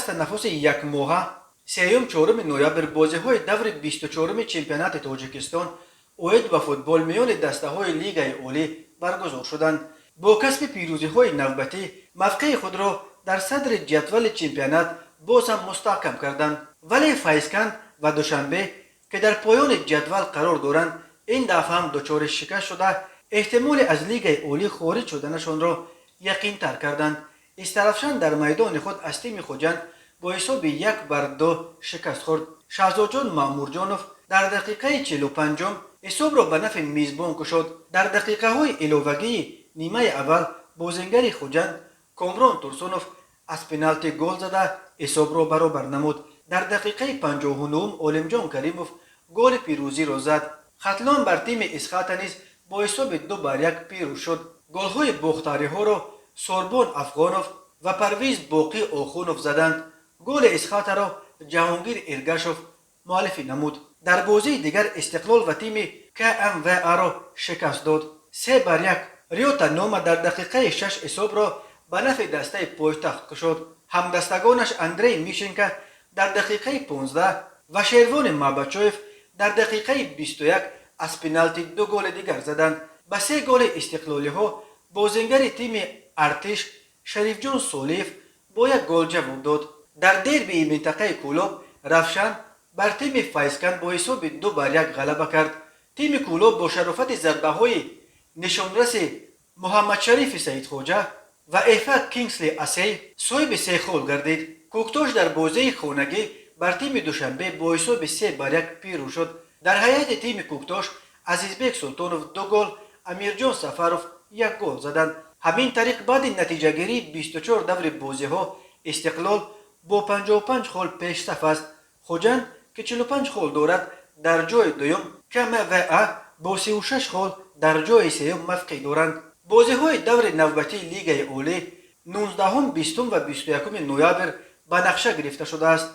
хастанафаси якмоҳа, 3-юм, 4 ноябр бозиҳои даври 24-уми чемпионати Тоҷикистон оид ба футбол миёни дастаҳои Лигаи олӣ баргузор шуданд. Бо касби пирӯзиҳои навбатӣ мавқеи худро дар садри ҷадвали чемпионат боз ҳам мустаҳкам карданд, вале Файзканд ва Душанбе, ки дар поёни ҷадвал қарор доранд, ин дафъа ҳам дучори шикаст шуда, эҳтимоли аз Лигаи олӣ хориҷ шуданашонро яқинтар карданд. Истарафшан дар майдони худ аз тими Хуҷанд бо ҳисоби 1 бар 2 шикаст хӯрд. Шаҳзодҷон Маъмурҷонов дар дақиқаи 45-ум ҳисобро ба нафъи мизбон кушод. Дар дақиқаҳои иловагии нимаи аввал бозингари Хуҷанд Комрон Турсунов аз пеналти гол зада, ҳисобро баробар намуд. Дар дақиқаи 59-ум Олимҷон Каримов голи пирӯзиро зад. Хатлон бар тими Исхата низ бо ҳисоби 2 бар 1 пирӯз шуд. Голҳои бохтариҳоро Сорбон Афғонов ва Парвиз Боқӣ Охунов заданд. Голи Исхатаро Ҷаҳонгир Эргашов муаллифӣ намуд. Дар бозии дигар Истиқлол ва тими КМВАро шикаст дод, 3 бар 1. Риёта Нома дар дақиқаи 6 ҳисобро ба нафъи дастаи пойтахт кушод. Ҳамдастагонаш Андрей Мишенко дар дақиқаи 15 ва Шервони Мабачоев дар дақиқаи 21 аз пеналти ду голи дигар заданд. Ба се голи истиқлолиҳо бозингари тими Артиш Шарифҷон Солиев бо як гол ҷавоб дод. Дар дербии минтақаи Кӯлоб Равшан бар тими Файзканд бо ҳисоби 2 бар 1 ғалаба кард. Тими Кӯлоб бо шарофати зарбаҳои нишонраси Муҳаммадшарифи Саидхоҷа ва Эфа Кингсли Асей соҳиби се хол гардид. Кӯктош дар бозии хонагӣ бар тими Душанбе бо ҳисоби 3 бар 1 пирӯз шуд. Дар ҳайати тими Кӯктош Азизбек Султонов ду гол, Амирҷон Сафаров як гол заданд. Ҳамин тариқ, баъди натиҷагирии 24 даври бозиҳо Истиқлол бо 55 хол пешсаф аст. Хуҷанд, ки 45 хол дорад, дар ҷои дуюм, КМВА бо 36 хол дар ҷои сеюм мавқеъ доранд. Бозиҳои даври навбатии Лигаи олӣ 19, 20 ва 21 ноябр ба нақша гирифта шудааст.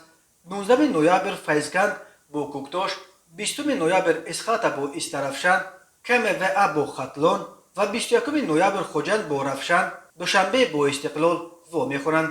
19 ноябр Файзканд бо Кӯктош, 20 ноябр Исхата бо Истарафшан, КМВА бо Хатлон ва 21 ноябр Хуҷанд бо Равшан, Душанбе бо Истиқлол вомехӯранд.